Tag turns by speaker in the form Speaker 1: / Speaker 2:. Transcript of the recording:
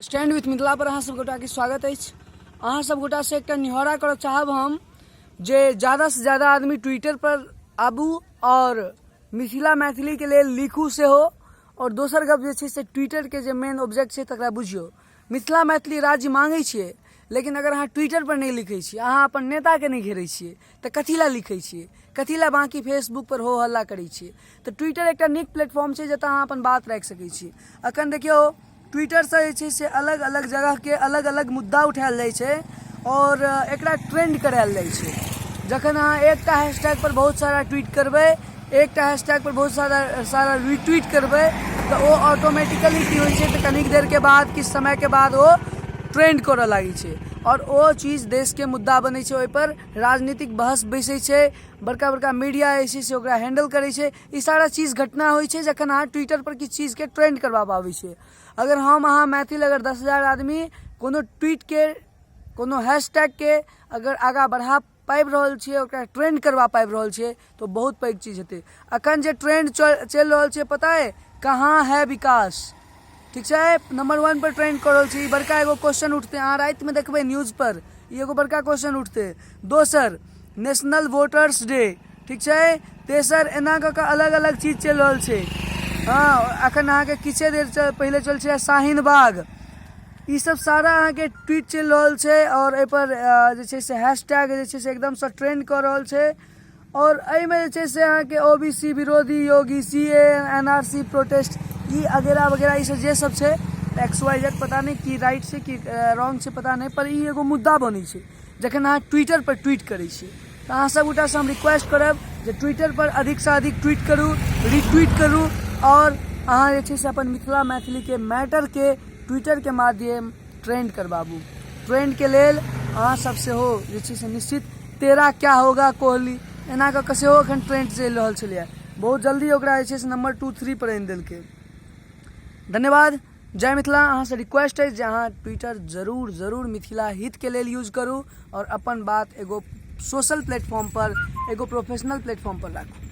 Speaker 1: Stand with Mithila पर अहाँ सब गोटाके स्वागत अछि। अहाँ सब गोटासँ एकटा निहोरा करऽ चाहब हम जे ज्यादासँ ज्यादा आदमी ट्विटर पर आबू आओर मिथिला मैथिलीके लेल लिखू सेहो। आओर दोसर गप जे छै से ट्विटरके जे मेन ऑब्जेक्ट छै तकरा बुझियौ। मिथिला मैथिली राज्य मांगै छियै, लेकिन अगर अहाँ ट्विटर पर नहि लिखै छियै, अहाँ अपन नेताके नहि घेरै छियै, तऽ कथी लए लिखै छियै, कथी लए बाँकी फेसबुक पर हो हल्ला करै छियै? तऽ ट्विटर एकटा नीक प्लेटफॉर्म छै जतऽ अहाँ अपन बात राखि सकै छी। अखन देखियौ, ट्विटरसँ जे छै से अलग अलग जगहके अलग अलग मुद्दा उठायल जाइ छै आओर एकरा ट्रेंड करायल जाइ छै। जखन अहाँ एकटा हैशटैग पर बहुत सारा ट्वीट करबै, एकटा हैशटैग पर बहुत सारा सारा रिट्वीट करबै, तऽ ओ ऑटोमेटिकली की होइ छै तऽ कनिक देरके बाद, किछु समयके बाद ओ ट्रेंड करऽ लागै छै आओर ओ चीज देशके मुद्दा बनै छै। ओहिपर राजनीतिक बहस बैसै छै, बड़का बड़का मीडिया जे छै से ओकरा हैंडल करै छै। ई सारा चीज घटना होइ छै जखन अहाँ ट्विटर पर किछु चीजके ट्रेंड करबा पाबै छियै। अगर हम अहाँ मैथिल अगर 10,000 आदमी कोनो ट्वीटके, कोनो हैशटैगके अगर आगाँ बढ़ा पाबि रहल छियै, ओकरा ट्रेंड करबा पाबि रहल छियै, तऽ बहुत पैघ चीज हेतै। अखन जे ट्रेंड चलि रहल छै, पता अइ? कहाँ है विकास, ठीक छै, नंबर 1 पर ट्रेंड कऽ रहल छै। ई बड़का एगो क्वेश्चन उठतै, अहाँ रातिमे देखबै न्यूज पर, ई एगो बड़का क्वेश्चन उठतै। दोसर नेशनल वोटर्स डे, ठीक छै। तेसर एना कऽ कऽ अलग अलग चीज चलि रहल छै। हँ, एखन अहाँके किछे देर पहिले चल छै शाहीन बाग। ई सब सारा अहाँके ट्वीट चलि रहल छै आओर एहिपर जे छै से हैशटैग जे छै से एकदमसँ ट्रेंड कऽ रहल छै। आओर एहिमे जे छै से अहाँके ओ बी सी विरोधी Yogi, C A N R C protest, ई अगेरा वगैरह, ई सब जे सब छै, एक्स वाइ जेड, पता नहि की राइट छै की रॉन्ग छै, पता नहि, पर ई एगो मुद्दा बनै छै जखन अहाँ ट्विटर पर ट्वीट करै छियै। तऽ अहाँ सब गोटासँ हम रिक्वेस्ट करब जे ट्विटर पर अधिकसँ अधिक ट्वीट करू, रिट्वीट करू आओर अहाँ जे छै से अपन मिथिला मैथिलीके मैटरके ट्विटरके माध्यम ट्रेंड करबाबू। ट्रेंडके लेल अहाँ सब सेहो जे छै से निश्चित तेरा क्या होगा कोहली, एना कऽ कऽ सेहो एखन ट्रेंड चलि रहल छलैए। बहुत जल्दी ओकरा जे छै से नंबर 2 3 पर आनि देलकै। धन्यवाद, जय मिथिला। अहाँसँ रिक्वेस्ट अछि जे अहाँ ट्विटर जरूर जरूर मिथिला हितके लेल यूज करू आओर अपन बात एगो सोशल प्लेटफॉर्म पर, एगो प्रोफेशनल प्लेटफॉर्म पर राखू।